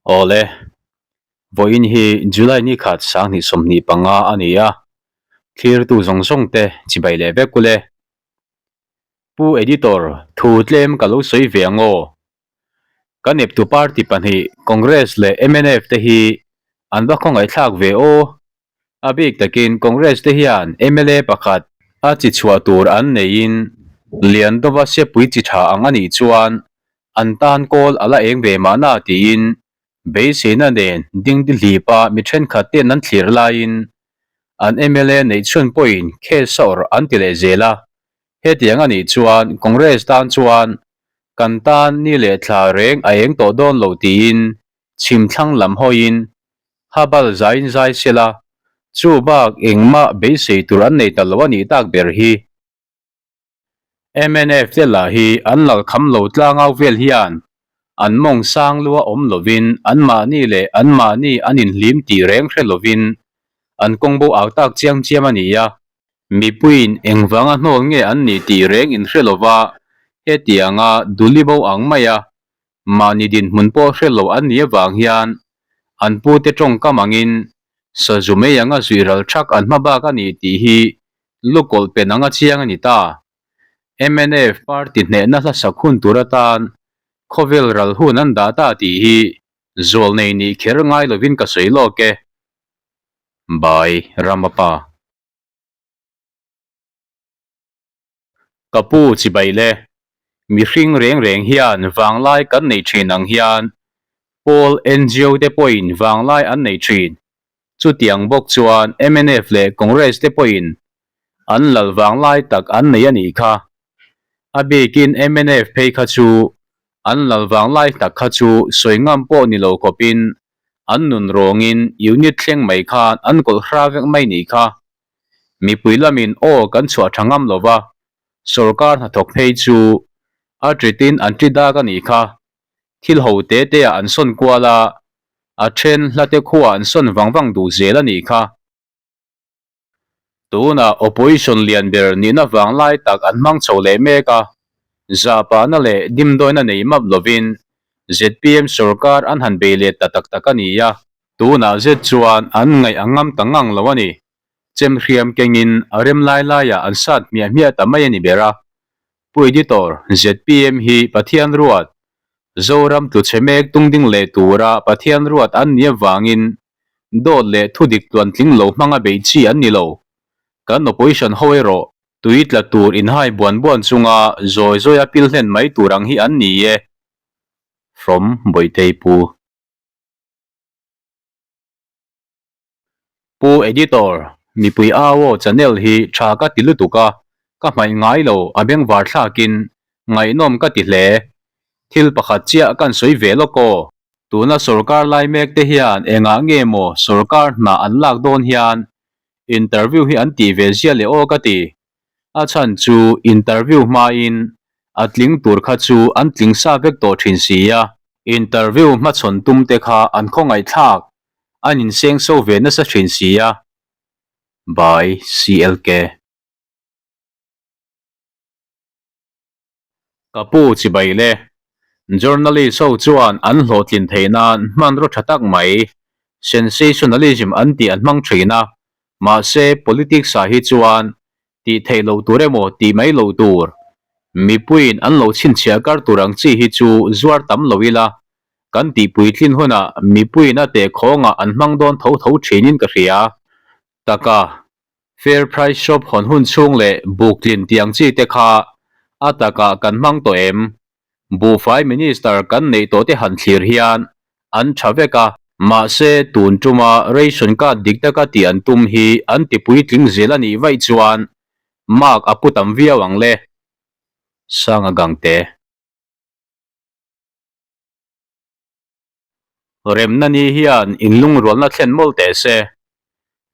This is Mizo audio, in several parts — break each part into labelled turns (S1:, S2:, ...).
S1: Awle, vawiin hi July ni khat 2025 a ni a, thlirtu zawng zawng te chibai leh vek ule. Pu Editor, thu tlem ka lo sawi ve ang aw. Kan eptu party pahnih Congress leh mnf te hi an va khawngaihthlak ve aw. A bik takin Congress te hian mla pakhat a chi chhuah tur an neiin Liandova sepui chi tha ang a nih chuan an tan kawl a la eng ve mahna tiin beiseina nen dingdi hlipa mi thenkhat ten an thlir laiin an mla neih chhun pawhin case a awrh an ti leh zel a. Hetiang a nih chuan Congress tan chuan kan tan ni leh thla reng a eng tawh dawn lo tiin chhim thlang lam hawiin habal zaiin zai sela, chu bak engmah beisei tur an nei ta lo a nih tak ber hi. Mnf te lah hi an lal kham lo tlangau vel hian an mawng sang lua awm lovin anmahni leh anmahni an inhlim tih reng hre lovin an kawngbo au tak chiam chiam a ni a. Mipuiin engvanga hnawl nge an nih tih reng inhre lova hetianga Dulibo ang maia mahni dinhmun pawh hre lo an nih avang hian an pute tawngkam angin sazu mai anga zuih ral thak an hma bak a ni tih hi lukawlh pen anga chiang a ni ta. Mnf party hnehna hlasak hun tur atan khawvel ral hun an dah ta tih hi zawlnei nih kher ngai lovin ka sawi lawk e. By Ramapa. Ka pu chibai le, mihring reng reng hian vanglai kan nei thin ang hian pawl ngo te pawhin vanglai an nei thin. Chutiang bawk chuan mnf leh Congress te pawhin an lal vanglai tak an nei a nih kha. A bikin mnf phei kha chu an lal vanglai tak kha chu sawi ngam pawh ni lo khawpin an nun rawngin unit thleng mai khan an kawlh hra vek mai nih kha. Mipui lamin aw kan chhuah tha ngam lo va, sorkar hnathawk phei chu a ṭitin an ṭi dak a nih kha. Thil ho te te ah an sawn kual a, a then hla te khuaah an sawn vang vang duh zel a nih kha. Tunah opposition lian ber nihna vang lai tak an hmang chho leh mek a, zahpahna leh dimdawina nei map lovin zpm sorkar an han bei let ta tak tak a ni a. Tunah zet chuan an ngaih a ngam ta ngang lo a ni. Chem hriam kengin a rem lai laiah an sat hmiah hmiah ta mai a ni ber a. Pu Editor, zpm hi Pathian ruat, Zoram tluchhe mek tungding leh tura Pathian ruat an nih avangin dawt leh thudik tluantling lo hmanga beih chi an ni lo. Kan opposition ho erawh tui tla tur inhai buan buan chunga zawi zawia pil hlen mai tur ang hi an ni e. From Bawitei Pu. Pu Editor, mipui au aw channel hi tha ka ti lutuk a, ka hmaih ngai lo a bengvar thlakin ngaihnawm ka ti hle. Thil pakhat chiah kan sawi ve lawk aw. Tuna sorkar lai mek te hian engah nge maw sorkar hna an lak dawn hian interview hi an tih ve zia leh aw ka ti. A chhan chu interview hmain a tling tur kha chu an tling sa vek tawh thin si a. Interview hmachhawn tum te kha an khawngaihthlak, an inseng so ve nasa thin si a. By CLK. Ka pu chibai le. Journalist ho chuan an hlawhtlin theih nan hmanraw tha tak mai sensationalism an tih an hmang thin a, mahse politics ah hi chuan tih theih loh tur emaw tih mai loh tur, mipuiin an lo chhinchhiah kar tur ang chi hi chu zuar tam lo ila, kan tih puitlin hunah mipuiin a tehkhawngah an hmang dawn tho tho thinin ka hria. Taka, Fair Price Shop hawn hun chhung leh buk tlin tih ang chi te kha a takah kan hmang tawh em? Buhfai Minister kan neih tawh te han thlir hian an tha vek a. Mahse, tun tuma ration card dik taka tih an tum hi an ti puitling zel a nih vaih chuan mark a pu tam viau ang le. Sanga Gangte. Remna ni hian inlungrualna thlen mawlh teh se.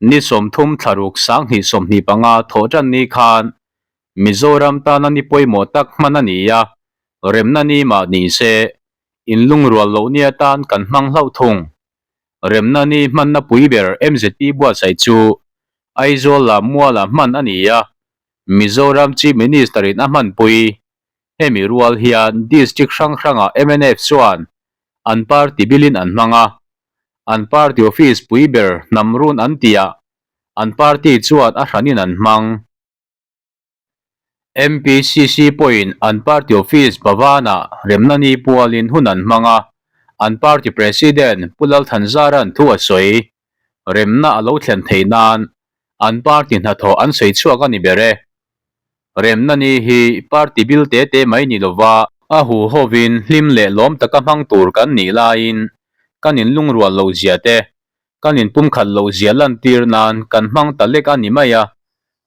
S1: Ni 30 thlaruk 2025 thawh tan ni khan Mizoram tana ni pawimawh tak hman a ni a, remna ni mah ni se inlungrual loh ni atan kan hmang hlauh thung. Remna ni hmanna pui ber MZP buatsaih chu Aizawl lam mualah hman a ni a, Mizoram Chief Minister-in a hmanpui. Hemi rual hian District hrang hrangah mnf chuan. an party bilin an hmang a. An party office pui ber hnam run an tihah an party chuan a hranin an hmang. MPCC pawhin an party office Bhavan-ah remna ni pualin hun an hmang a, an party president Pu Lalthanzara'n thu a sawi. Remna a lo thlen theih nan an party hnathawh an sawi chhuak a ni ber e. Remna ni hi party bil te te mai ni lova a huhovin hlim leh lawm taka hmang tur kan nih laiin kan inlungrual loh zia te, kan inpumkhat loh zia lantir nan kan hmang ta lek a ni mai a,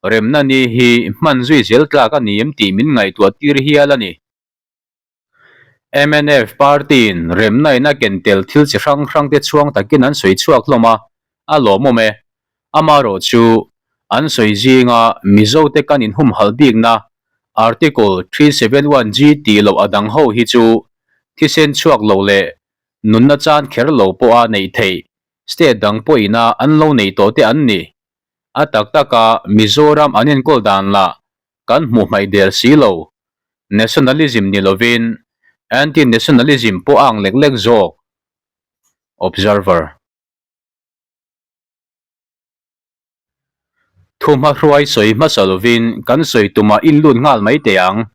S1: remna ni hi hman zui zel tlak a ni em tih min ngaihtuah tir hial a ni. Mnf party-in remna in a ken tel thil chi hrang hrang te chhuang takin an sawi chhuak hlawm a, a lawmawm e. Amaherawh chu, an sawi zinga Mizote kan inhumhalh bikna Article 371G tih loh a dang ho hi chu thisen chhuak lo leh nunna chan kher lo pawha neih theih state dang pawhina an lo neih tawh te an ni. A tak taka Mizoram an enkawl dan lah kan hmuh hmaih der si lo. Nationalism ni lovin anti-nationalism pawh a ang lek lek zawk. Observer. Thu hmahruai sawi hmasa lovin kan sawi tumah in lut nghal mai teh ang.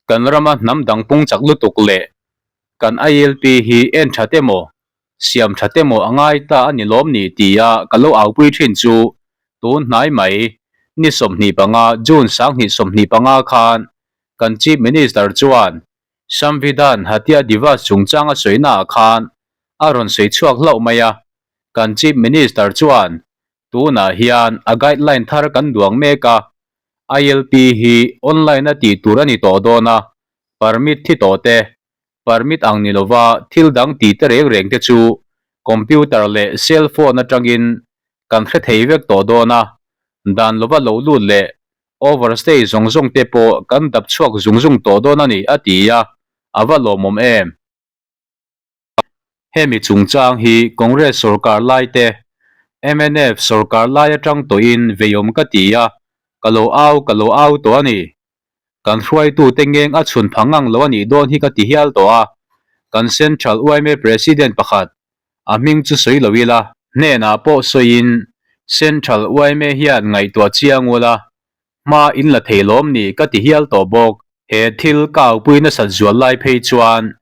S1: Kan rama hnam dang pung chak lutuk leh kan ILP hi en that emaw, siam that emaw a ngai ta a ni lawm ni tia ka lo aupui thin chu tun hnai mai ni 25 June 2025 khan kan Chief Minister chuan Samvidhan Hatya Divas chungchang a sawina ah khan a rawn sawi chhuak hlauh mai a, kan Chief Minister chuan tunah hian a guideline thar kan duang mek a, ILP hi online a tih tur a ni tawh dawn a, permit thi tawh te, permit ang ni lova thil dang tih te reng reng te chu computer leh cell phone atangin kan hre thei vek tawh dawn a, dan lova lo lut leh overstay zawng zawng te pawh kan dap chhuak zung zung tawh dawn a ni a ti a, a va lawmawm em? Hemi chungchang hi Congress sorkar lai te, mnf sorkar lai atang tawhin veiawm ka ti a, ka lo au ka lo au tawh a ni. Kan hruaitute ngeng a chhun pha ngang lo a nih dawn hi ka ti hial tawh a, kan Central yma President pakhat, a hming chu sawi lo ila, hnenah pawh sawiin Central yma hian ngaihtuah chiang ula, Hma in la thei lawm ni ka ti hial tawh bawk. He thil ka aupui nasat zual lai phei chuan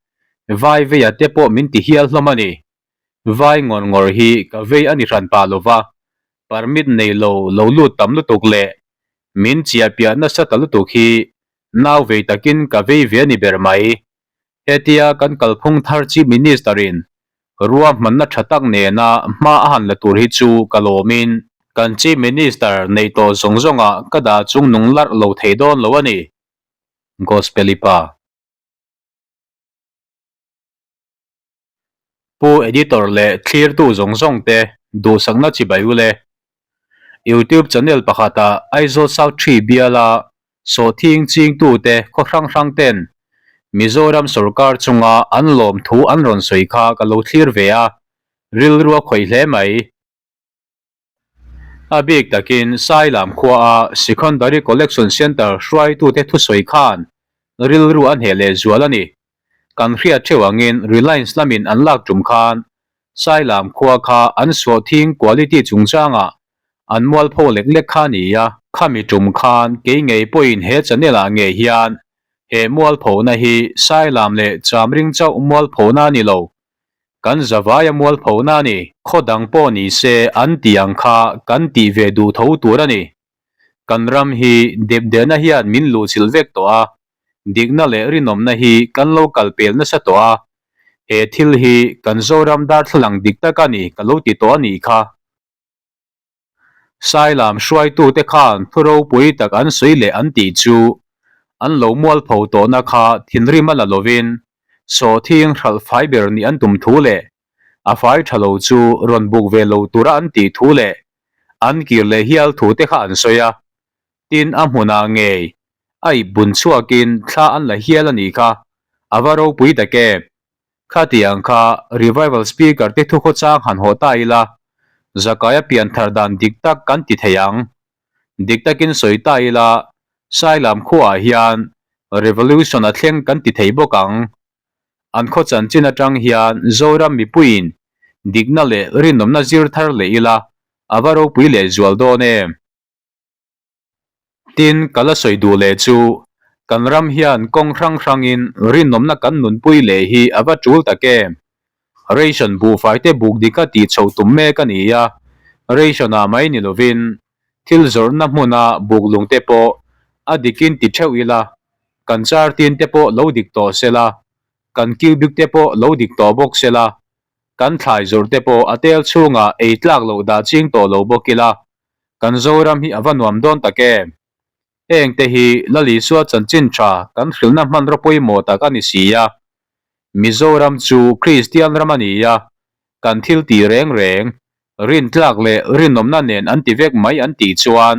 S1: vai veia te pawh min ti hial hlawm a ni. Vai ngawr ngawr hi ka vei a ni hran pah lova, permit nei lo lo lut tam lutuk leh min chiah piah nasa ta lutuk hi nau vei takin ka vei ve a ni ber mai. Hetia kan kalphung thar Chief Minister in Ruahmanna tha tak nena hma a han la tur hi chu ka lawmin kan Chief Minister neih tawh zawng zawngah ka dah chung nung larh lo thei dawn lo a ni. Gospel-i pa. Pu Editor leh thlirtu zawng zawng te duhsakna chibai u le. YouTube channel pakhatah Aizawl South Tree biala sawhthing chingtute khaw hrang hrang ten Mizoram sorkar chunga an lawm thu an rawn sawi kha ka lo thlir ve a, rilru a khawih hle mai. A bik takin Sailam khuaa Secondary Collection Centre hruaitute thusawi khan rilru a hneh leh zual a ni. Kan hriat theuh angin Reliance lamin an lak tum khan Sailam khua kha an sawhthing quality chungchangah an mualpho lek lek kha a ni a. Khami tum khan kei ngei pawhin he channel ah ngei hian he mualphona hi Sailam leh Chamring chauh mualphona a ni lo, kan zavaia mualphona a ni. Khaw dang pawh ni se an tih ang kha kan tih ve duh tho tur a ni. Kan ram hi depdehna hian min luhchilh vek tawh a, dikna leh rinawmna hi kan lo kal pel nasa tawh a, he thil hi kan Zoram darthlalang dik tak a ni ka lo ti tawh a nih kha. Sailam hruaitute khan thu ropui tak an sawi leh an tih chu an lo mualpho tawhna kha thinrim a la lovin sawhthing hralh fai ber nih an tum thu leh a fai tha lo chu rawn buk ve lo tura an tih thu leh an kir leh hial thu te kha an sawi a, tin a hmunah ngei a ip bun chhuakin thla an la hial a nih kha, a va ropui tak em? Khatiang kha Revival Speaker te thukhawchang han haw ta ila, Zakaia pianthar dan dik tak kan ti thei ang. Dik takin sawi ta ila, Sailam khuaah hian Revolution a thleng kan ti thei bawk ang. An khaw chanchin atang hian Zoram mipuiin dikna leh rinawmna zir thar leh ila a va ropui leh zual dawn em? Tin, ka la sawi duh leh chu kan ram hian kawng hrang hrangin rinawmna kan nunpui leh hi a va tul tak em? Ration buhfai te buk dika tih chhoh tum mek a ni a, ration ah mai ni lovin thil zawrhna hmuna buk lung te pawh a dikin ti theuh ila, kan char tin te pawh lo dik tawh sela, kan cubic te pawh lo dik tawh bawk sela, kan thlai zawrh te pawh a tel chhungah ei tlak loh dah ching tawh lo bawk ila, kan Zoram hi a va nuam dawn tak em? Heng te hi Lalisua chanchin tha kan hrilhna hmanraw pawimawh tak a ni si a. Mizoram chu Kristian ram a ni a, kan thil tih reng reng, rintlak leh rinawmna nen an ti vek mai an tih chuan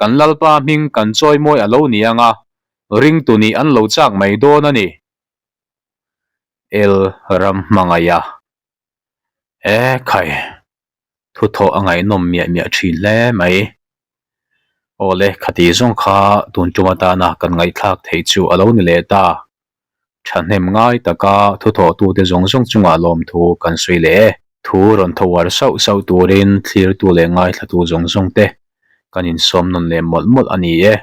S1: kan Lalpa hming kan chawimawi a lo ni ang a, ringtu nih an lo chak mai dawn a ni. El ram hmangaih a. E khai! Thuthawh a ngaihnawm miah miah thin hle mai. Awle, khati zawng kha tun tum atana kan ngaihthlak theih chu a lo ni leh ta. Thahnem ngai taka thuthawhtute zawng zawng chungah lawmthu kan sawi leh e. Thu rawn tho uar sauh sauh turin thlirtu leh ngaithlatu zawng zawng te kan insawm nawn leh mawlh mawlh a ni e.